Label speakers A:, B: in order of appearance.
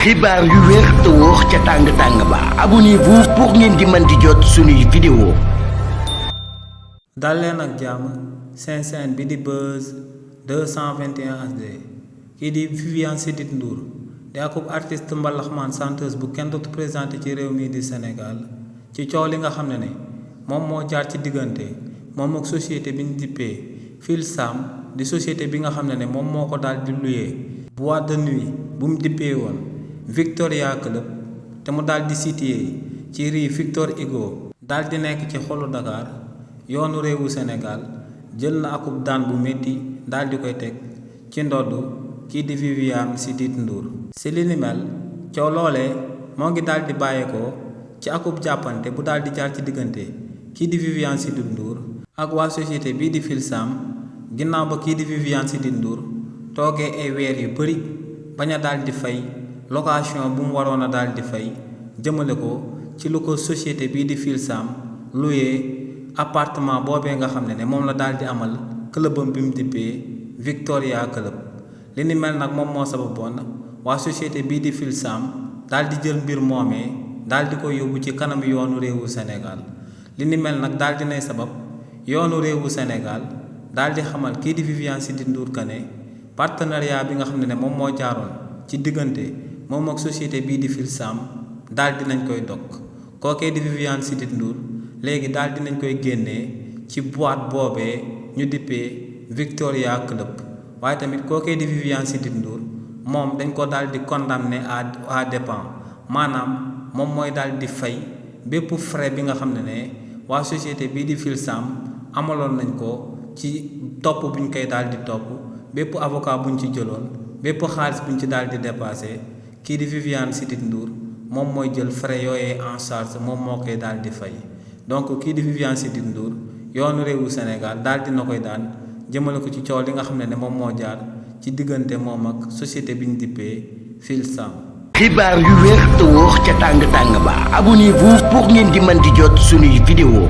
A: xibaar yu wér te wóor ca tàng-tàng ba abonnez-vous pour ngeen di mën di jot suñuy vidéo.
B: dal leen ak jàmm seen chaîne bi di Buzz 221 HD kii di Viviane Chidid Ndour di akub artiste mbalaxmaan chanteuse bu kenn dootu présenté ci réew mi di Sénégal ci coow li nga xam ne moom moo jaar ci diggante moom ak société bi ñu dippee Filsam di société bi nga xam ne moom moo ko daal di luyee boîte de nuit bu mu dippee woon Victoria Club te mu daal di situé ci rue Victor Hugo daal di nekk ci xolu Dakar yoonu réewu Sénégal jël na akub daan bu métti daal di koy teg ci ndodd kii di Viviane Chidid Ndour si li ni mel coow loolee moo ngi daal di bàyyeekoo ci akub jàppante bu daal di jaar ci diggante kii di Viviane Chidid Ndour ak waa société bii di Filsam ginnaaw ba kii di Viviane Chidid Ndour toogee ay weer yu bëri bañ a daal di fay location bu mu waroon a daal di fay jëmale ko ci lu ko société bii di Filsam luyee appartement boobee nga xam ne moom la daal di amal clubam bi mu dippee Victoria Club li ni mel nag moom moo sababoon waa société bii di Filsam daal di jël mbir moomee daal di ko yóbbu ci kanam yoonu réewu Sénégal li ni mel nag daal di nay sabab yoonu réewu Sénégal daal di xamal kii di Viviane Chidid Ndour que ne partenariat bi nga xam ne moom moo jaaroon ci diggante moom ak société bii di Filsam daal di nañ koy dog kookee di Viviane Chidid Ndour léegi daal di nañ koy génnee ci boîte boobee ñu dippee Victoria Club waaye tamit kookee di Viviane Chidid Ndour moom dañ ko daal di condamné à dépens maanaam moom mooy daal di fay bépp frais bi nga xam ne waa société bii di Filsam amaloon nañ ko ci topp buñ koy daal di topp bépp avocat buñ ci jëloon bépp xaalis buñ ci daal di dépassé kii di Viviane Chidid Ndour moom mooy jël frais yooyee en charge moom moo koy daal di fay donc kii di Viviane Chidid Ndour yoonu réewu Sénégal daal dina koy daan jëmale ko ci coow li nga xam ne moom moo jaar ci diggante moom ak société bi ñu dippee Filsam.
A: xibaar yu wér te wóor ca tàng-tàng ba abonnez-vous pour ngeen di mën di jot suñuy vidéo.